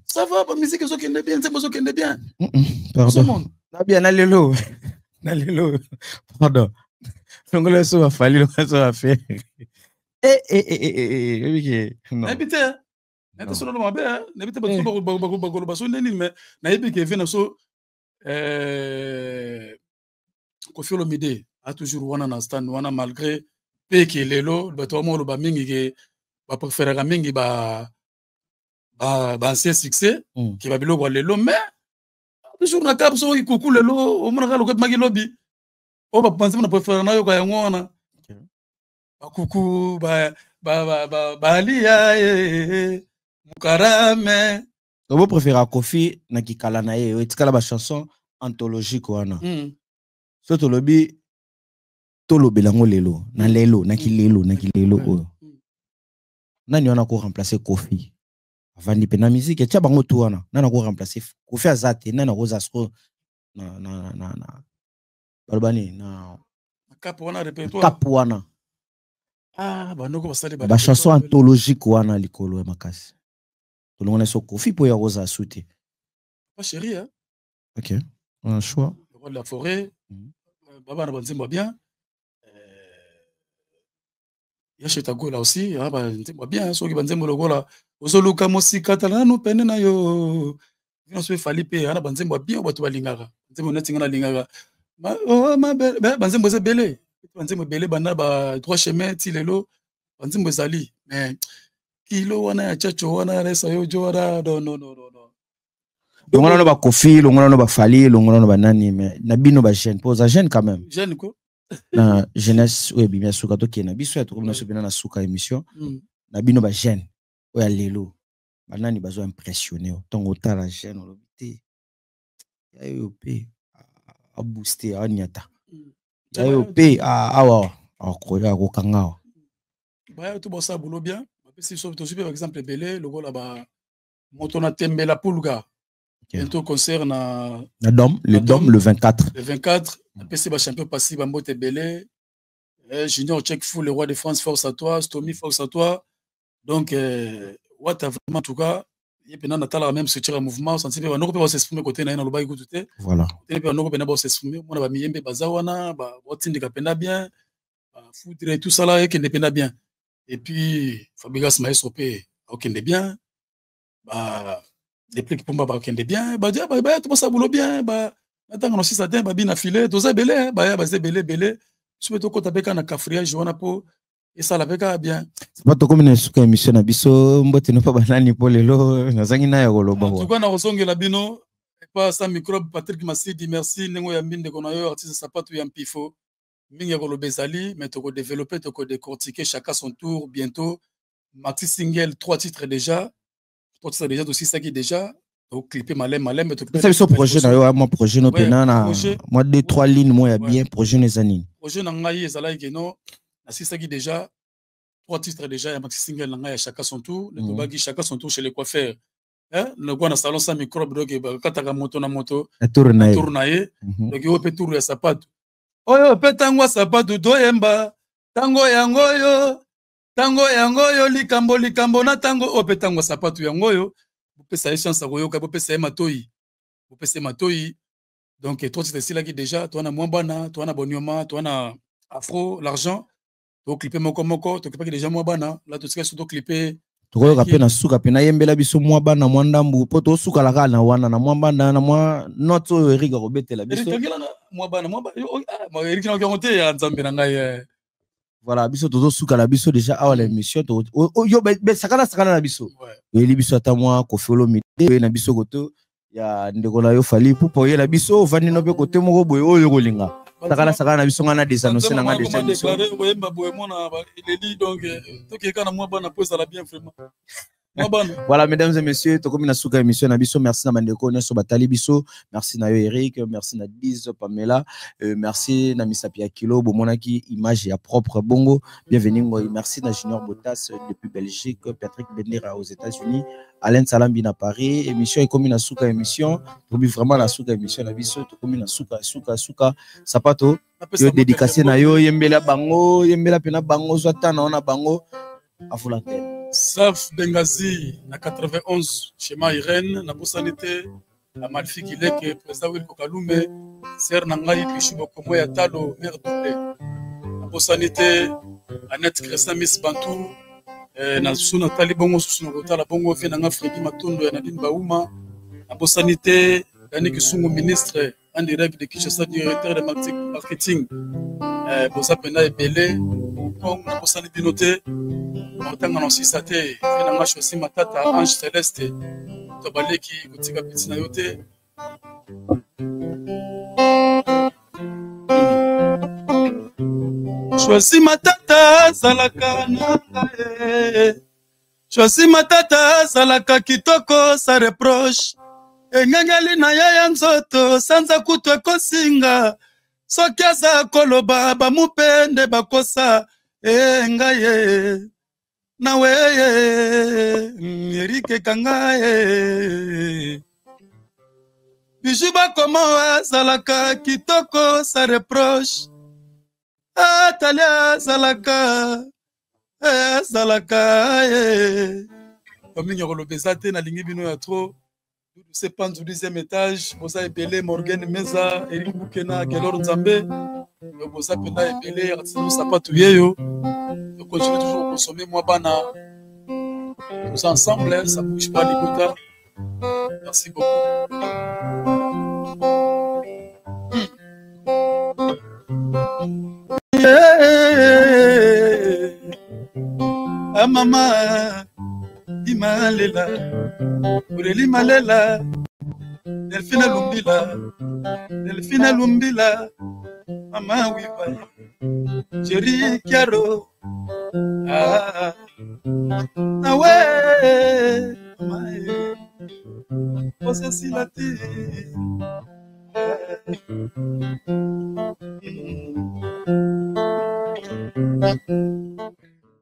Ça va, ba musique ezokende bien, nzembo ezokende bien. Pardon. Nabia na lelo. Na lelo. Pardon. Longola so ba Fally, longola so ba Ferre. Eh eh eh eh eh eh. Non. Nayebi te. Nayebi te solo mabe, nayebi te bato bakoloba so nini mais nayebi ke vena so Koffi Olomide a toujours wana na stand wana malgré pe ke lelo bato ba moloba mingi ke ba préférera mingi ba ba ancien succès ke ba biloko lelo mais toujours na cap soki kuku lelo omonaka lokola ebimaki lobi oyo bapanzi na préféré na yoka yango wana bakuku balia mukarame. Obo préféra Koffi na kikala na ye etikala ba chanson anthologique wana. So tolobi tolobela yango lelo na lelo na kilelo na kilelo oyo nani wana ko remplacer Koffi avandi pe na musique etia bango tu wana nani ako remplacer Koffi aza te nani akoza siko na na na na baloba nini na cap wana répertoire cap wana ah banoko basali ba chanson anthologique wana likolo ya makasi tolongona so Koffi po ya koza su te. Pas chéri hein. OK, un choix. Le roi de la forêt. Baba na banzembo bien. Ya Chetagola aussi, ah ba nzembo bien, soki ba nzembo lokola ozoluka mosika tala nanu pene na yo. Bino so efali pe ana ba nzembo bien bato balingaka. Nzembo neti nga nalingaka. Ma oh ma belle, ba nzembo eza ebele. Ba nzembo ebele banda ba droit chemin ti lelo ba nzembo ezali. Mais kilo wana ya chacho wana resa yo jo wana non non non non. Longola no ba Koffi, longola no ba Fally, longola no ba nani mais na bino ba jeune, po za jeune quand même. Jeune ko? Na jeunesse oyo ebimi ya suka tokende na biso ya tokomi na biso mpena na suka émission. Na bino ba jeune oyo ya lelo banani bazo impressionné yo ntango otala jeune olobi te ya yo mpe abooste aniata ya yo mpe awa akoya akokanga awa baya to bosala boulot bien bapesi biso tozwi mpe ba exemple ebele lokola ba moto na tembela pulga. Bientôt concert na na Dom, le Dom le 24. Le 24, apesi ba champion Passy ba mbote ebele. Junior Check Fou, le roi de France, force à toi, Stomy, force à toi. Donc what a vraiment en tout cas, il y a natala même structure mouvement, senti pe banoko pe ba s'exprimer côté na ye na lobaki kutu te. Voilà. Côté pe banoko pe na ba s'exprimer, mona ba miyembe bazawana, ba botindika penda bien, ba foudre tout ça là ekende penda bien. Et puis Fabregas Maestro pe okende bien. Ba les prix Pumba ba okende bien, ba dia ba ba tout ça boulot bien, ba natanga no sisa te ba bina filet, toza belé, ba ya ba ze belé belé. Sope to kota beka na kafriage wana po et ça la beka bien. Ba to komi na suka émission na biso mbote no pa banani po lelo nazangi na ya koloba. En tout cas na kozongela bino pas sans microbe Patrick Masidi merci ndenge ya mbinde kona yo artiste sapatu ya mpifo mingi ya koloba ezali mais toko développer toko décortiquer chacun son tour bientôt. Maxi single, trois titres déjà, trois titres déjà, tosisaki déjà, toclipe maleme maleme. Pesa biso projet na yo, mwa projet no mpena na mwa deux trois lignes mwa ya bien. Projet no eza nini? Projet na ngai ezalaki keno nasisaki déjà trois titres déjà ya maxi single na ngai ya Chacun son tour. Tobaki Chacun son tour chez les coiffeurs, lokola na salon sans microbe, donc bakataka moto na moto. Tour na ye. Tour na ye. Donc oyo mpe tour ya sapatu, oyo mpe ntango ya sapatu, toyemba ntango yango oyo, ntango yango oyo, likambo likambo na ntango oyo mpe ntango ya sapatu yango oyo. Bopesa ye chance ya koyoka, bopesa ye matoi, bopesa ye matoi. Donc trois titres esilaki déjà. Toa na mwa bana, toa na bonioma, toa na afro l'argent. Toclipe moko moko, toclipaki déjà mwa bana la, tosika so toclipe. Tokoyoka mpe na suka mpe nayembela biso mwa bana, mwa ndambu, mpo tosukala kaka na wana na mwa bana, na mwa note oyo Erik akobetela biso. Mwa bana, Erik nakoki yango te, ya Nzambe na ngai. Voilà, biso tozosukala biso déjà awa na émission. Yo sakana sakana na biso, oyeli biso ata mwa Koffi Olomide, oye na biso koto ya ndeko na yo Fally Ipupa, oyela biso ovandi no mpe kote moko boye oyo kolinga. Sakana sakana na biso, ngai na désannonce na ngai déjà biso. Koyemba boye mwana eleli, donc tokeka na mwa bana po ezala bien vraiment. Voilà, mesdames et messieurs, tokomi na suka émission na biso. Merci na bandeko nyonso batali biso. Merci na yo Eric, merci na Diz Pamela, merci na Misapi ya Kilo, bomonaki image ya propre bongo. Bienvenue Ngoy. Merci na Junior Botas depuis Belgique, Patrick Bendera aux États-Unis, Alain Salambi na Paris. Émission ekomi na suka émission. Tokomi vraiment na suka émission na biso, tokomi na suka suka suka. Sapato, yo dédicacé na yo, yembela bango, yembela pena bango, zwa tana na bango. Afula antenne. Saf Bengazi na 91, schéma Irène, nabosani te Amalfi Kileke, président Wilko Kalume, ser na ngai Pichu Bokomo ya Talo, mère double. Nabosani te Annette Crescent, Miss Bantou, na susu natali bongo, susu na kotala bongo vie na nga Fredi Matondo ya Nadine Bauma. Nabosani te Dani Kisungu, ministre en direct de Kinshasa, directeur de marketing. Boza mpena ebele, nabosani bino te, otanga na osisa te. Vie na nga Chosi Matata, Ange Celeste, to baleki kotika peti na yo te. Choisi Matata azalaka na ngai, Choisi Matata azalaka kitoko sa reproche, engengeli na ye ya nzoto sanza kutu ekosinga, soki aza koloba bamupe nde bakosa e ngai ye nawe ye Erike kanga ye. Biju Bakomo azalaka kitoko sa reproche, atali azalaka azalaka ye bamingi ya koloba eza te. Nalingi bino ya trop. Se Panzu 10e étage, boza ebele, Morgan Meza, Eric Bukena, Gelor Nzambe, boza mpenza ebele. Artiste Sapatu yeyo, continue toujours consommer mwa bana, toza ensemble, ça bouge pas libota. Merci beaucoup. Yeah. Ah, mama Imalela, Aurélie Malela, Delphine Lumbila, Delphine Lumbila, Mama Wiva, Jerry Kiaro, ah, nawe, mama, osesila te.